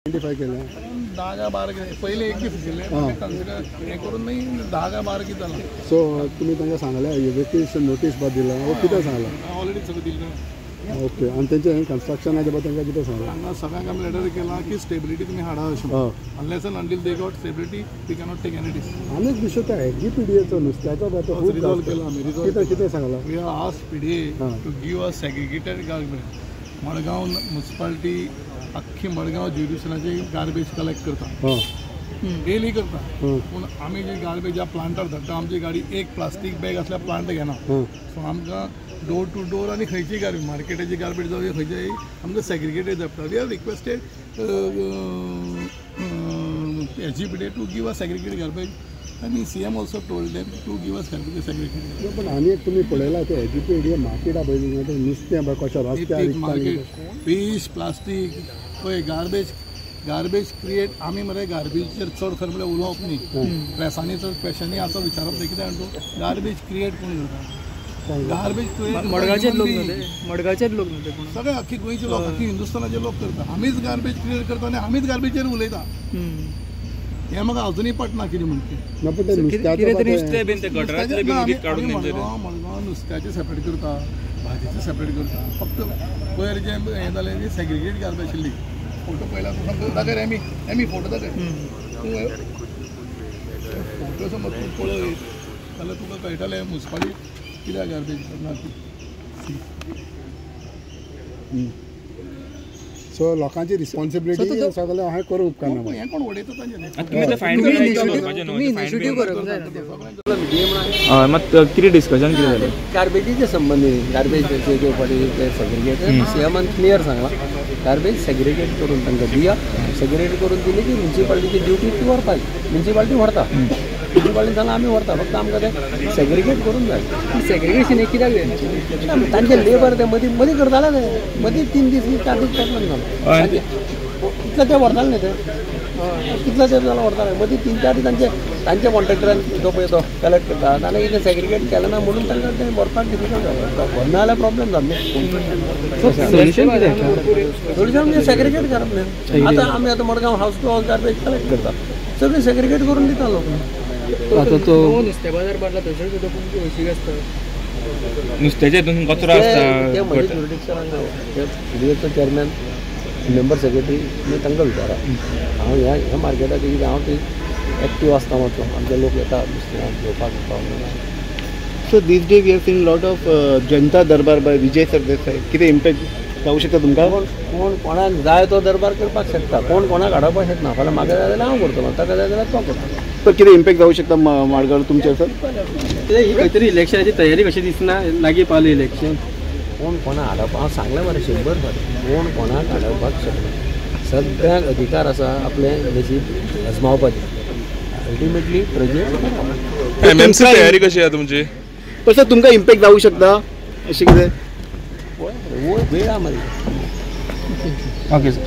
Identify केलें 10 काय 12 कितें पयलीं एक दीस आशिल्लें कन्सिडर हें करून मागीर 10 काय 12 कितें जालां. सो तुमी तांकां सांगलें इव्हॅक्युएशन नोटीस बा दिला वो कितें सांगलां? ऑलरेडी सगळें दिल्लें. ओके आनी तेंचें कन्स्ट्रक्शनाचें बा तांकां कितें सांगलां? हांगा सगळ्यांक आमी लेटर केलां की स्टेबिलिटी तुमी हाडा अशें. Unless and until they got stability we cannot take any decision. आनी एक विशय तो एचजीपीडीएचो नुस्त्याचो बा तो खूब रिजॉल्व केला आमी. कितें कितें सांगलां? We have asked PDA to give a segregated garbage. Madgaon municipality अख्खी मडगांव ज्युरिसनाची गार्बेज कलेक्ट करता, डेली करता. पूण आमी जी गार्बेज ज्या प्लांटार धाडटा आमची गाडी एक प्लास्टीक बॅग आसल्यार प्लांट घेना. सो आमकां डोर टू डोर आनी खंयची गार्बेज मार्केटाची गार्बेज जावं खंयची आमकां सेग्रिगेटेड जाय पडटा. We have requested SGPDA to give a segregated garbage आनी CM also told them to give us segregated. पण आनी एक तुमी पळयला ते एचजीपीडीए मार्केटा पळय नुस्तें पळय कशें रस्त्यार मार्केट फीश प्लास्टीक पळय गार्बेज गार्बेज क्रिएट. आमी मरे गार्बेजीचेर चड खरें म्हणल्यार उलोवप न्ही, प्रेसांनी चड क्वेशनी आसा विचारप न्ही. कितें म्हणटा तूं गार्बेज क्रिएट कोण करता? गार्बेज क्रिएट मडगांवचेच लोक न्हू ते, मडगांवचेच लोक न्हू ते, सगळे अख्खी गोंयचे लोक, अख्खी हिंदुस्थानाचे लोक करता. आमीच गार्बेज क्रिएट करता आनी आमीच गार्बेजीचेर उलयता. हें म्हाका अजुनूय पटना कितें म्हणटा तें. मडगांव नुस्त्याचें सेपरेट करता, भाजयेचें सेपरेट करता. फक्त पयर जें हें जालें तें सेग्रिगेट गार्बेज आशिल्ली. फोटो पळयला तूं सामको दाखय एमी एमी फोटो दाखय तूं फोटो समज तूं पळयत जाल्यार तुका कळटलें मुन्सिपालिटी कित्याक गार्बेज करना ती. सो लोकांची रिस्पॉन्सिबिलिटी सगळें अहें करूंक उपकारना. हें कोण उडयता तांचें मात कितें डिस्कशन कितें जालें गार्बेजीचे संबंदी? गार्बेज घेवपाची ते सेग्रिगेट सीएमान क्लियर सांगलां, गार्बेज सेग्रिगेट करून तांकां दिया. सेग्रिगेट करून दिली की म्युन्सिपालिटीची ड्युटी ती व्हरपाची. म्युन्सिपालिटी व्हरता, म्युन्सिपालिटी जाल्यार आमी व्हरता. फक्त आमकां तें सेग्रिगेट करून जाय. सेग्रिगेशन कित्याक जाय? तांचे लेबर ते मदीं मदीं करताले, ते मदीं 3 दीस 4 दीस प्रॉब्लम जालो. कितले ते व्हरताले न्ही, ते कितले ते जाल्यार व्हरताले. मदीं 3-4 दीस तांचे तांचे कॉन्ट्रॅक्टरान जो पळय तो कलेक्ट करता आनी कितें सेग्रिगेट केलें ना म्हणून तांकां तें व्हरपाक डिफिकल्ट जालें. व्हरना जाल्यार प्रॉब्लम जाता न्ही. सोल्युशन कितें? सोल्युशन म्हणजे सेग्रिगेट करप न्ही. आतां आमी आतां Madgaon house to house garbage collect करता, सगळें सेग्रिगेट करून दिता लोक. आतां तो नुस्तें बाजार बांदला थंयसर सुद्दां खूब हळशीक आसता, नुस्त्याच्या हितून कचरो आसता. तें म्हजें ज्युरिडिक्शनाक ना. पीडीएचो चेअरमॅन मेंबर सेक्रेटरी तुमी तांकां विचारा. हांव ह्या ह्या मार्केटाचें कितें हांव ते एक्टीव आसता मातसो. आमचे लोक येता नुस्तें घेवपाक. So these day we have seen lot of Janata Darbar by Vijay Sardesai. कितें इम्पॅक्ट जावं शकता तुमकां? कोण कोण कोणाक जाय तो दरबार करपाक शकता, कोण कोणाक हाडोवपाक शकना. फाल्यां म्हाका जाय जाल्यार हांव करतलो, ताका जाय जाल्यार तो करतलो. तर कितें इम्पॅक्ट जावं शकता माडगांव तुमचेर सर? ही खंय तरी इलेक्शनाची तयारी कशी दिसना, लागीं पावलें इलेक्शन. कोण कोणाक हाडप हांव सांगलें मरे 100 फावटी, कोण कोणाक हाडोवपाक शकना. सगळ्यांक अधिकार आसा आपलें नशीब अजमावपाचें. अल्टिमेटली प्रेजिडेंट एमएमसी तयारी कशी आसा तुमची? पण सर तुमकां इम्पॅक्ट जावं शकता अशें कितें? वेळ आहा मरे. Okay sir.